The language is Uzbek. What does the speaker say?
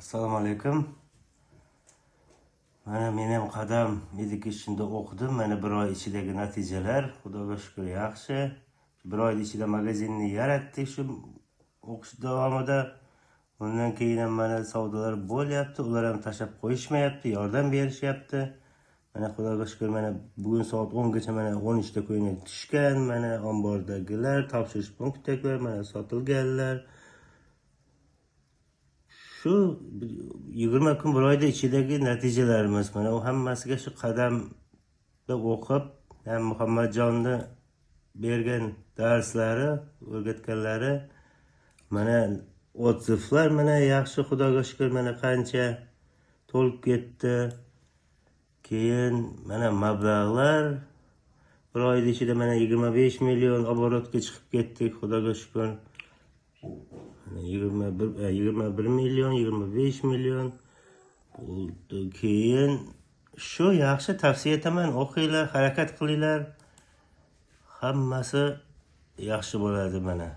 Assalomu alaykum. Mana men ham Qadam Education'da o'qidim. Mana bir oy ichidagi natijalar, Xudoga shukur, yaxshi. Bir oy ichida magazinni yaratdik shu o'qish davomida. Undan keyin ham mana savdolar bo'lyapti. Ular ham tashlab qo'yishmayapti, yordam berishyapti. Mana Xudoga shukur, mana bugun soat 10 gacha mana 13 ta ko'ylak tushgan, mana ombordagilar, topshirish punktidagilar, mana sotilganlar. Shu 20 kun, bir oyda ichidagi natijalarimiz, mana u hammasiga shu Qadamda o'qib, ham Muhammadjonni bergan darslari, o'rgatganlari, mana отзыв lar mana yaxshi, Xudoga shukur, mana qancha to'lib ketdi. Keyin mana mablag'lar bir oyda ichida mana 25 million оборот ga chiqib ketdik, Xudoga shukur. Mana 21, 21 million, 25 million bo'ldi. Keyin shu yaxshi, tavsiya etaman, o'qinglar, harakat qilinglar. Hammasi yaxshi bo'ladi mana.